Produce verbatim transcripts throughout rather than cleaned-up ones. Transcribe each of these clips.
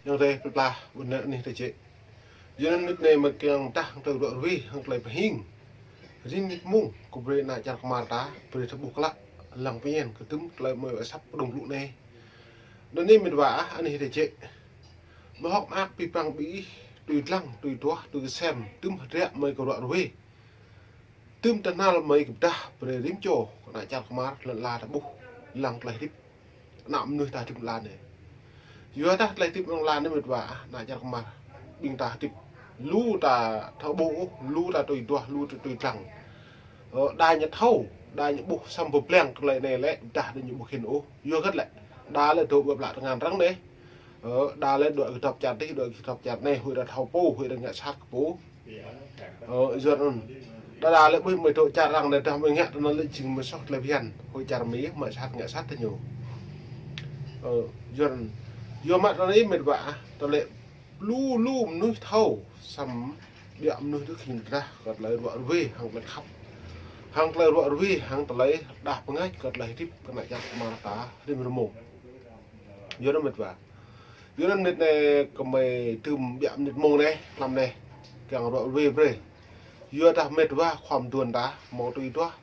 Yang tơi pơplah ƀuôn anai tơi jĕ. Yua anŭn mơnit anai mơ̆ kiăng tah tơlơi ruă ruê hăng tơlơi pơhing. Rĭm mơnit mông kơ brơi ană čar kơmar ta brơi tơƀuh klă lăng pơñen kơ tŭm tơlơi mơi asăp pơdŏng blŭ anai. Anŭn anai mơ̆t wa ah anai tơi jĕ. Mơhŏk mơak pih păng ƀing ih tui dlăng, tui duah, tui kơsem, tŭm hơdră mơi kơ ruă ruê. Tŭm tơhnal mơi kơ pơdah brơi rĭm čô kơ ană čar kơmar lŏn ala ta ƀuh lăng tơlơi hơdip ană mơnuih ta hơdip lŏn ala anai. Yua dah tơlơi hơdip lŏn ala anai mơ̆t wa ah ană čar kơmar ƀing ta hơdip. Lu ta thâo ƀuh ôh, lu ta tui duah, lu ta tui dlăng. Ơ, đa ñu thâo, đa ñu ƀuh săm pơblang tơlơi anai lĕ, dah đa ñu ƀuh hĭn ôh. Yua hơget lĕ, đa lĕ dŏ ƀơi ƀlă tơngan arăng anai. Ơ, đa lĕ dŏ kơdŏp čar tih, dŏ kơdŏp čar anai, huĭ đa thâo pô, huĭ đa ngă sat kơ pô. Ơ, yua anŭn. Đa đa lĕ ƀuh mơi dŏ čar arăng anai dah mơi ngă tơnăn lĕ jing mơi soh tơlơi phiăn. Huĭ čar Mi mă sat ngă sat tơ ñu. Ơ, yua anŭn. Yua mă tơnăn ih mơ̆t wa ah, tơlơi lu lu mơnuih thâo, săm ƀiă mơnuih tơ khĭn drah kơ tơlơi ruă ruê hăng tơlơi khăp. Hăng tơlơi ruă ruê, hăng tơlơi đah pơngač kơ tơlơi hơdip kơ ană čar kơmar ta rĭm rơmông. Yua anŭn mơ̆t wa. Yua anŭn mơnit anai kơ mơi tŭm ƀiă mơnit mông anai, hlăm anai. Kiăng ruă ruê brơi. Yua dah mơ̆t wa khŏm duôn ta, mơ̆ tui duah.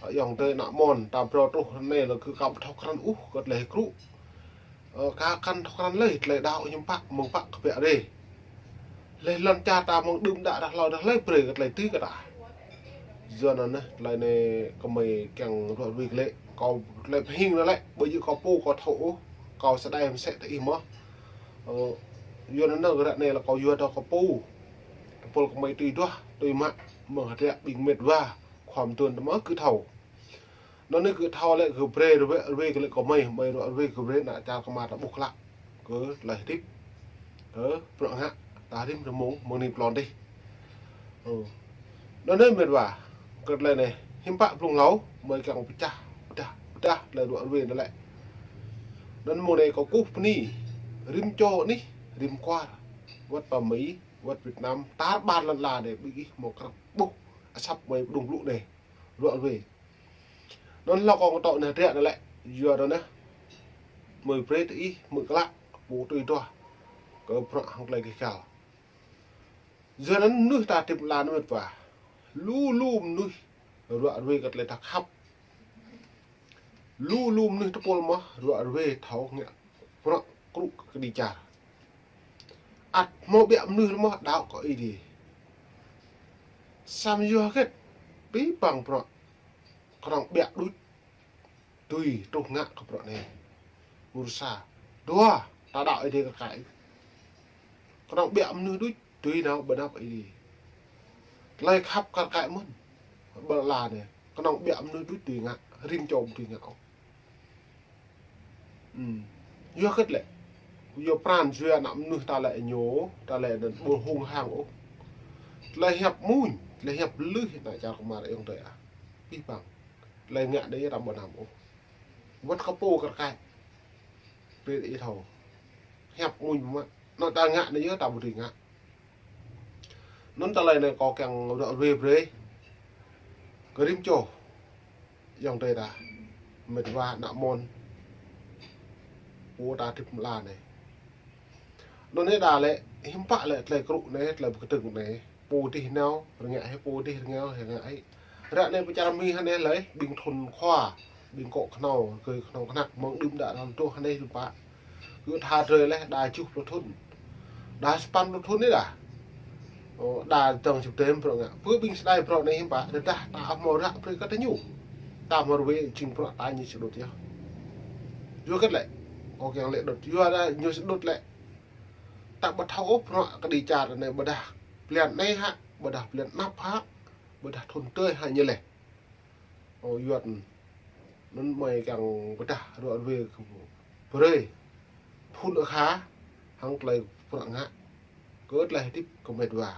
Ơ, ayŏng adơi ană mơ̆n, ta phrâo truh anai lĕ kơ kâo ƀu thâo krăn ôh, kơ tơlơi hơkrŭ. Ơ, kâo krăn thâo krăn lơi, tơlơi đaŏ hiư̆m pă, mơ̆ng pă kơ pă rê. Lĕ lŏn čar ta mơ̆ng đưm đă dah hlâo dah lơi brơi kơ tơlơi tui kơ ta. Yua anŭn anai, tơlơi anai kơ mơi kiăng ruă ruê glaĭ. Kâo tơlơi pơhing anai lĕ, ƀơi yơh kâo pô kâo thâo ôh, kâo sơdai mơsĕ tơ ih mơ̆. Ơ, yua anŭn anai ră anai lĕ kâo yua dah kâo pô. Tơpul kơ mơi tui duah, tui mă, mơ̆ng hơdră ƀing mơ̆t wa, khŏm duôn ta mơ̆ kơ thâo. Anŭn anai kơ thâo lĕ kơ brơi ruă ruê kơ lĕ kơ mơi, mơi ruă ruê kơ brơi ană čar kơmar ta ƀuh klă. Kơ tơlơi hơdip. Kơ bruă ngă ta rĭm rơmông mơ̆ng anai pơlon dih. Ơ. Anŭn anai mơ̆t wa. Kơ tơlơi anai. Hiư̆m pă blung hlâo, mơi kiăng pơčah, pơdah, pơdah tơlơi ruă ruê anŭn lĕ. Anŭn mơ̆ng anai kâo kơkuh bơni. Rĭm čô anih, rĭm kwar. Wơ̆t pơ Mi, wơ̆t Việt Nam, tar ƀar lŏn ala anai ƀing ih mơ̆ krăp ƀuh asăp mơi pơdŏng blŭ anai. Ruă ruê. Anŭn hlâo kâo ngă tŏ anai hơdră anai lĕ, yua anŭn anai. Mơi brơi tơ ih, mơi klă, pô tui duah. Kơ bruă hăng tơlơi gêh gal. Yua anŭn mơnuih ta hơdip lŏn ala anai mơ̆t wa. Lu lu mơnuih ruă ruê kơ tơlơi ta khăp. Lu lu mơnuih tơpul mơ̆ ruă ruê thâo ngă bruă krŭ kơđi čar. Ăt hmâo ƀiă mơnuih mơ̆ đaŏ kơ Ơi Adai. Săm yua hơget, pih păng bruă kơnơ̆ng ƀiă đôč tui truh ngă kơ bruă anai. Mơ̆ sa. Dua, ta đaŏ Ơi Adai kơ kaĭ. Kơnơ̆ng ƀiă mơnuih đôč tui nao ƀơi anăp Ơi Adai. Tơlơi khăp kar kaĭ mơ̆n. Ƀơi lŏn ala anai. Kơnơ̆ng ƀiă mơnuih đôč tui ngă, rĭm čô tui ngă ôh. Ưm. Yua hơget lĕ. Yua pran jua ană mơnuih ta lĕ ñu, ta lĕ anŭn ƀu hung hăng ôh. Tơlơi hiăp mơñum, tơlơi hiăp lui ană čar kơmar ayŏng adơi ah. Pih păng. Tơlơi ngă anai ta ƀu anăm ôh. Wơ̆t kơ pô kar kaĭ. Brơi ih thâo. Hiăp mơñum mă. Anŭn ta ngă anai yơh ta ƀu dưi ngă. Anŭn tơlơi anai kâo kiăng ruă ruê brơi. Kơ rĭm čô. Ayŏng adơi ta. Mơ̆t wa ană mơ̆n. Pô ta hơdip lŏn ala anai. Anŭn anai đa lĕ, hiư̆m pă lĕ tơlơi krŭ anai, tơlơi pơkơdơ̆ng anai. Pô dih nao, rơngiă hĭ pô dih rơngiă hĭ, rơngiă hĭ. Ră anai pơ čar Mi hơnai lơi, ƀing thŭn khua, ƀing kŏ kơhnâo, kơ kơhnâo kơhnăk, mơ̆ng đưm đă răm truh hơnai hiư̆m pă. Kơ tha drơi leh, đa tơjuh pluh thŭn. Đa sapăn pluh thŭn anai đa. Ơ, đa dơ̆ng čŭp tơm bruă ngă. Pơ ƀing sơdai bruă anai hiư̆m pă, rơđah ta hmâo ră brơi kơ tơ ñu. Ta hmâo ruă jing bruă ta ñu sĭt đôč yơh. Yua hơget lĕ. Kâo kiăng lĕ đôč. Yua đa ñu sĭt đôč lĕ. Ta ƀu thâo ôh bruă kơđi čar anai ƀôdah blan anai hă, ƀôdah blan anăp hă, ƀôdah thŭn tơi hă ñu lĕ. Ơ, yua anŭn mơi kiăng pơdah ruă ruê kơ brơi phŭn akha hăng tơlơi bruă ngă kơ tơlơi hơdip kơ mơ̆t wa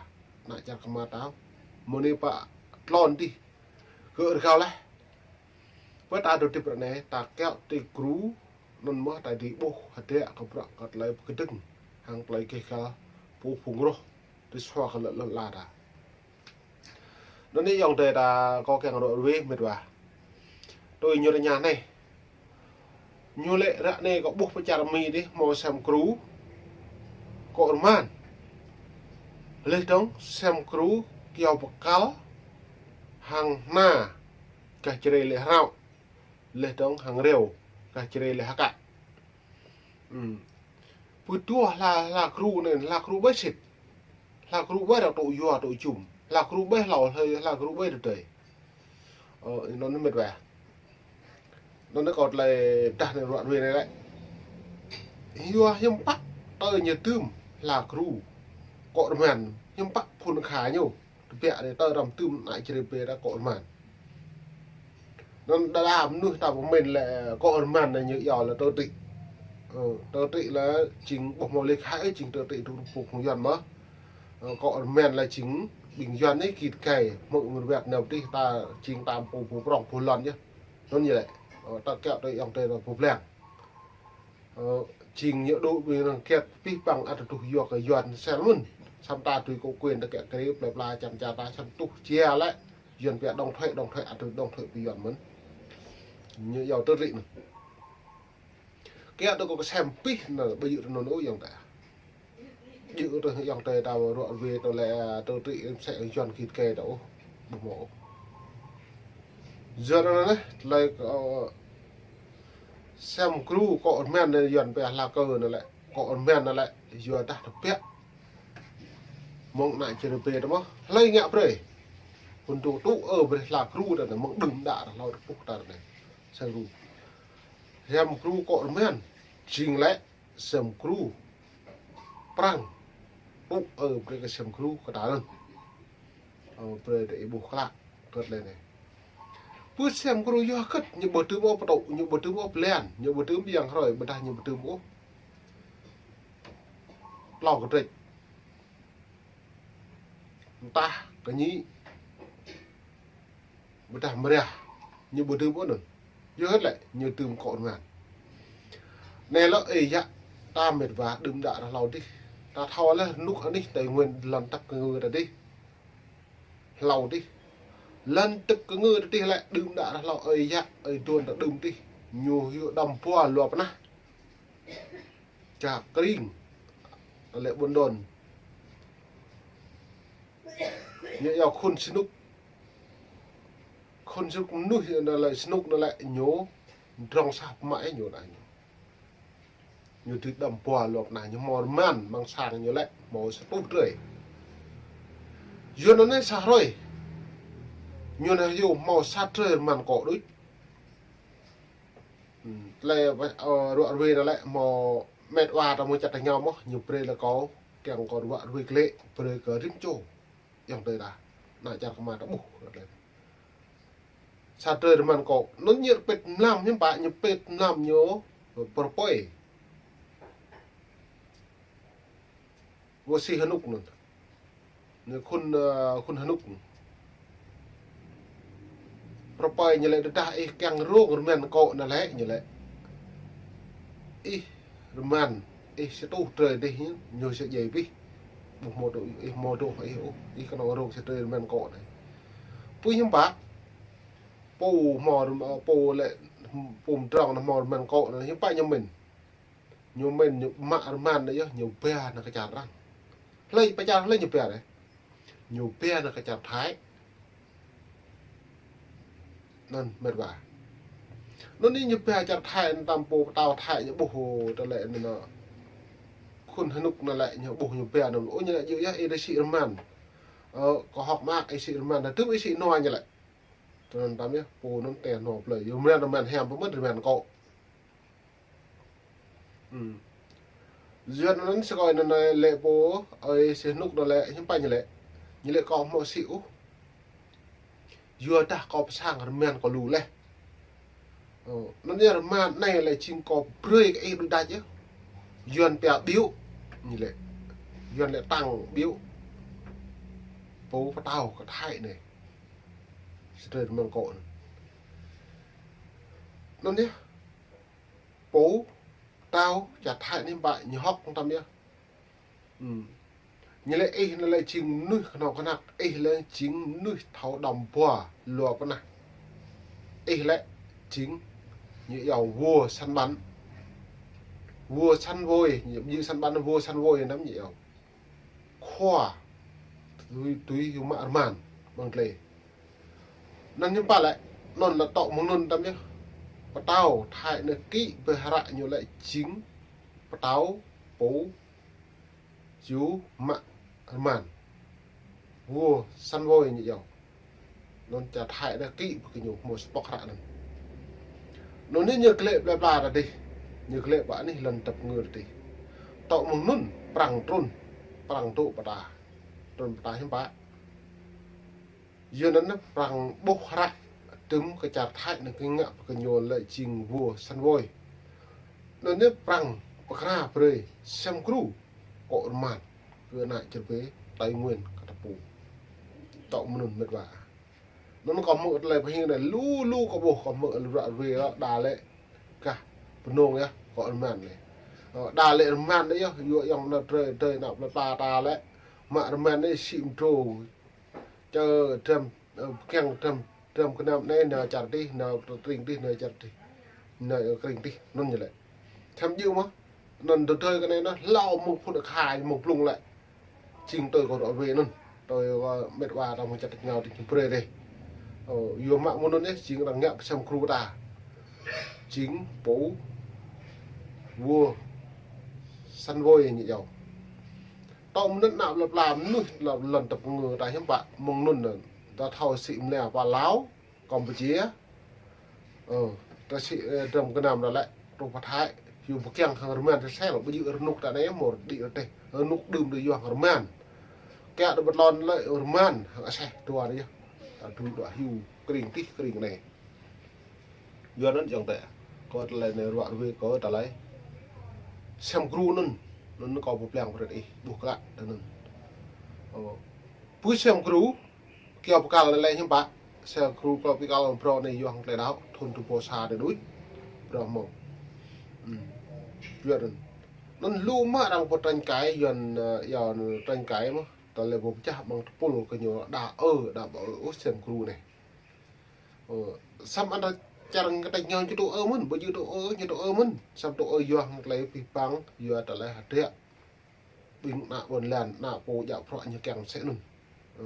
ană čar kơmar ta. Mơ̆ng anai pơ tlôn dih kơ rơgao leh. Pơ ta dŏ hơdip ră anai, ta kiaŏ tui gru, anŭn mơ̆ ta dưi ƀuh hơdră kơ bruă kơ tơlơi pơkơdơ̆ng hăng tơlơi gêh gal pô phung roh tui sua kơ lŏn, lŏn ala ta. Anŭn anai ayŏng adơi ta kâo kiăng ruă ruê mơ̆t wa. Tui ñu rơñah anai. Ñu lĕ ră anai kâo ƀuh pơ čar Mi dih hmâo sem gru. Kô̆ rơman. Laih dơ̆ng sem kru kyâo pơkăl hăng hna gah čơrê lĕ hrao. Laih dơ̆ng hăng reo gah čơrê lĕ hơkă. Ư. Pơtuah hla, hla kru anai, hla kru ƀai sĭt. Hla kru ƀai ră tŭ yua tŭ čum. Hla kru ƀai hlâo, hla, hla kru ƀai tơdơi. Ơ, anŭn mĕt wa. Anŭn kâo tơlơi tah anai ruă ruê anai lĕ. Yua hiư̆m pă tơl ñu tŭm hla kru kô̆ rơman. Hiư̆m pă phŭn kha ñu. Tơbiă anai tơl răm tŭm ană čơrê bê ta kô̆ rơman. Anŭn đa đa mơnuih ta pơmĭn lĕ kô̆ rơman anai ñu iâu lĕ tơ trĭ. Ơ, tơ trĭ lĕ jing ƀuh mâo lĕ khai jing tơ trĭ tŭ rơpŭk hông Yuan mơ̆. Ơ, kô̆ rơman lĕ jing ƀing Yuan anai git gai hmư̆ mơ̆ rơbat nao pơtih ta jing tam pô pô prong pô lŏn yơh. Anŭn ñu lĕ. Ơ, ta kiaŏ tơ ayŏng adơi ta pô blang. Ơ, jing ñu dŏ ƀing arăng kiăt pih păng ăt tơtuh yua kơ Yuan sel mơ̆n. Săm ta tui kơ quyền ta kiăt kơ rê plơi pla čan čar ta săm tuh jia lĕ. Yuan pia đóng thuế, đóng thuế, ăt tui đóng thuế pơ Yuan mơ̆n. Ñu iâu tơ trĭ anŭn. Kiăt tơ kơ sem pih anŭn, ƀu djơ̆ tơ anŭn ôh ayŏng adơi. Djơ̆ tơ ayŏng adơi ta ruă ruê tơ lĕ tơ trĭ msĕ Yuan git gai ta ôh. Ƀu hmâo ôh. Yuan anŭn anai, tơlơi kơ, ơ, sem kru kô̆ rơman anai Yuan pia hla kơ anŭn lĕ, kô̆ rơman anŭn lĕ, yua dah tơbiă. Mơ̆ng ană čơrê bê ta mơ̆, hlơi ngă brơi. Phŭn tŭ tŭ ơ brơi hla kru ta anai, mơ̆ng đưm đă ră hlâo tơpuh ta anai. Sem kru. Sem kru kô̆ rơman, jing lĕ, sem kru. Prăng. Tŭ ơ brơi kơ sem kru kơ ta anŭn. Ơ, brơi ta ih ƀuh klă, kơt lĕ anai. Pơ sem kru yua kơt, ñu ƀu tŭm ôh pơtŭ, ñu ƀu tŭm ôh blan, ñu ƀu tŭm biang hrơi, ƀôdah ñu ƀu tŭm ôh. Tlâo kơtrĕč. Mơtah, kơñĭ. Ƀôdah mơriah, ñu ƀu tŭm ôh anŭn. Yua hơget lĕ, ñu tŭm kô̆ rơman. Anai lĕ ơi yă, ta mĕt wa đưm đă ră hlâo dih. Ta thâo lĕ rơnŭk anih Tây Nguyên lŏn tơ̆k kơngư ta dih. Hlâo dih. Lŏn tơ̆k kơngư ta dih lĕ đưm đă ră hlâo ơi yă, ơi duôn ta đưm dih. Ñu hyu đăm pua lua pơnah. Čar Kring. Lĕ ƀôn đôn. Ñu iâu khŭn Sihanouk. Khŭn Sihanouk mơnuih anŭn lĕ Sihanouk anŭn lĕ ñu drŏng sah pơmă ih ñu anai ñu. Ñu dui đăm pua lua pơnah ñu hmâo rơman amăng sang ñu lĕ hmâo sa tuh drơi. Yuan anai sa hrơi. Ñu anai yua hmâo sa drơi rơman kô̆ đôč. Ư, tơlơi, ơ, ruă ruê anŭn lĕ hmâo mĕt wa ta mơ̆ čăt tơña mơ̆, ñu brơi lĕ kâo, kiăng kâo ruă ruê klĕ, brơi kơ rĭm čô. Ayŏng adơi ta, ană čar kơma ta ƀuh. Sa drơi rơman kô̆, anŭn ñu pĕt mlam hiư̆m pă, ñu pĕt mlam ñu pơrpơi. Wơ̆t Sihanouk anŭn. Anai khŭn, ơ, khŭn Sihanouk. Rơpơi ñu lĕ tơdah ih kiăng rông rơman kô̆ anŭn lĕ ñu lĕ. Ih rơman, ih sa tuh drơi dih ñu sa djai pih. Ƀu hmâo dŏ, ih hmâo dŏ ih ôh, ih kơnơ̆ng rông sa drơi rơman kô̆ anai. Pui hiư̆m pă. Pô hmâo rơm-, pô lĕ, pô mơdrŏng anŭn hmâo rơman kô̆ anŭn hiư̆m pă ñu mĭn. Ñu mĭn ñu mă rơman anai yơh, ñu ba nao kơ čar arăng. Hlơi pơ čar hlơi ñu ba anai. Ñu ba nao kơ čar Thái. Anŭn mĕt wa. Anŭn anai ñu ba čar Thái anŭn tam pô pơtao Thái ñu ƀuh tơlơi anŭn. Khŭn Sihanouk anŭn lĕ ñu ƀuh ñu ba anŭn. Ơ ñu lĕ djơ̆ yơh ih đa sĭ rơman. Ơ, kâo hơ̆k mơak ih sĭ rơman. Tơm ih sĭ nua ñu lĕ. Tơnăn tam yơh, pô anŭn tĕh nao plơi. Yua rơman rơman hiam pơmĭn rơman kô̆. Ư. Yuan anŭn sơkơi anŭn lĕ pô, ơi Sihanouk anŭn lĕ, hiư̆m pă ñu lĕ. Ñu lĕ kâo hmâo sĭ ôh. Yua dah kâo pơsang rơman kâo lu laih. Ơ, anŭn yơh rơman anai lĕ jing kâo brơi kơ ih đôč đač yơh. Yuan pia biu. Ñu lĕ. Yuan lĕ tăng biu. Pô pơtao kơ Thái anai. Sa drơi rơman kô̆ anŭn. Anŭn yơh. Pô pơtao čar Thái anai hiư̆m pă ñu hơ̆k tam yơh. Ư. Ñu lĕ ih anŭn lĕ jing mơnuih kơnong kơnăk, ih lĕ jing mơnuih thâo đăm pua lua pơnah. Ih lĕ jing ñu iâu vua săn bắn. Vua săn voi, ñu săn ƀăn vua săn voi năm ñu yơh. Khua tui, tui hyu mă rơman ƀăng tlê. Anŭn ñu pă lĕ, anŭn lĕ tŏ mơ̆ng anŭn tăm yơh. Pơtao Thái anai kĭ bĕ hră ñu lĕ jing pơtao pô hyu mă rơman. Vua săn voi ñu yơh. Anŭn čar Thái anai kĭ bĕ kơ ñu hmâo sa pŏk hră anŭn. Anŭn anai ñu glĕ pla pla ta dih. Ñu glĕ pă anih lŏn tơpơngư ta dih. Tŏ mơ̆ng anŭn Prăng trŭn, Prăng dŏ pơta. Trŭn pơta hiư̆m pă. Yua anŭn Prăng ƀuh hră tơm kơ čar Thái anai kơ ngă bĕ kơ ñu lĕ jing vua săn voi. Anŭn anai Prăng pơkra brơi sem gru kŏ rơman kơ ană čar bĕ Tây Nguyên kơ ta pô. Tŏ mơ̆ng anŭn mĕt wa. Anŭn kâo hmư̆ tơlơi pơhing anai lu lu kâo ƀuh, kâo hmư̆ lu ră ruai đa lĕ gah Bơnông yơh, kŏ rơman anai. Ơ, đa lĕ rơman anai yơh, yua yang anai drơi, drơi ană plơi pla ta lĕ mă rơman anai sĭ mdrô. Čơ dram, ơ, kiăng dram, dram gơnam anai nao čar dih, nao kring dih, nao čar dih. Nao kring dih, anŭn ñu lĕ. Tham djơ̆ mơ̆, anŭn drơi drơi kơ anai nao, hlâo mơ̆ng phŭn akha, mơ̆ng blung lĕ. Jing tui kâo ră ruai anŭn. Tui, ơ, mĕt wa ta mơ̆ng čar tač rơngiao dih ñu brơi dih. Ơ, yua mă mơ̆ng anŭn yơh, jing arăng ngă pơsem gru ta. Jing pô vua săn voi ñu yơh. Tŏ mơ̆ng anŭn ană plơi pla mơnuih lŏn, lŏn tơpơngư ta hiư̆m pă mơ̆ng anŭn anŭn. Ta thâo sĭ mơ̆ng anai pơ Lào, Campuchia. Ơ, ta sĭ, ơ, dram gơnam ta lĕ truh pơ Thái, hyu pơkiăng hăng rơman ta sel, ƀu djơ̆ rơnŭk ta anai mơ̆ đĭ rơdêh. Rơnŭk đưm ta yua hăng rơman. Kiăng ta ƀu lŏn lĕ rơman hăng aseh dua anai yơh. Ta dui dua hyu kring dih kring anai. Yua anŭn ayŏng adơi. Kâo tơlơi anai ră ruai kâo tơlơi sem gru anŭn. Anŭn kâo pơblang brơi ih ƀuh klă tơ anŭn. Ơ, pui sem gru, kiăng pơkăl anai lĕ hiư̆m pă, sem gru kiăng pơkăl brơi anai yua hăng tơlơi đaŏ, thun tu pô sa anai đuč, brơi mơ̆. Hm. Yua anŭn. Anŭn lu mă arăng pơtrĕnh kai, yua anŭn, ơ, yua anŭn trĕnh kai mơ̆, tơlơi pơčah ƀăng tơpul kơ ñu đa ơ, đa ƀă ơ, ơ, sem gru anai. Ơ, samơ̆ anŭn čar kơ tač rơngiao ñu tŭ ơ mơ̆n, ƀu djơ̆ tŭ ơ, ñu tŭ ơ mơ̆n, samơ̆ tŭ ơ yua hăng tơlơi pih păng, yua tơlơi hơdră. Ƀing ană ƀôn lan, ană pô djă bruă ñu kiăng mơsĕ anŭn. Ơ,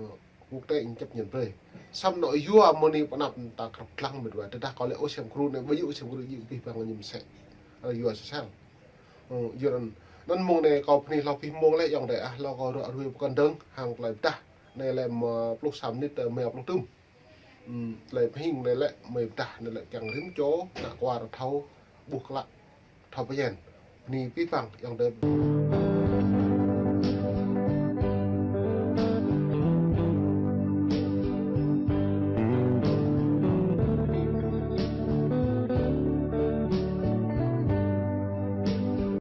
quốc tế ñu chấp nhận brơi. Samơ̆ anŭn yua mơ̆ng anai pơ anăp ta krăp lăng mĕt wa. Tơdah kâo lĕ ơ sem gru anai, ƀu djơ̆ sem gru djơ̆ pih păng ñu mơsĕ. Ơ, yua sel. Ơ, yua anŭn. Anŭn mơ̆ng anai kâo bơni hlâo pih mơ̆ng lĕ ayŏng adơi ah, hlâo kâo ră ruai pơkŏn dơ̆ng, hăng tơlơi pơdah. Anai lĕ mơ̆ pluh sa mơnit, ơ, mơ̆ pluh tơm. Hm, tơlơi pơhing anai lĕ mơi pơdah anai lĕ kiăng rĭm čô, ană kuar thâo ƀuh klă, thâo pơñen. Bơni pih păng ayŏng adơi.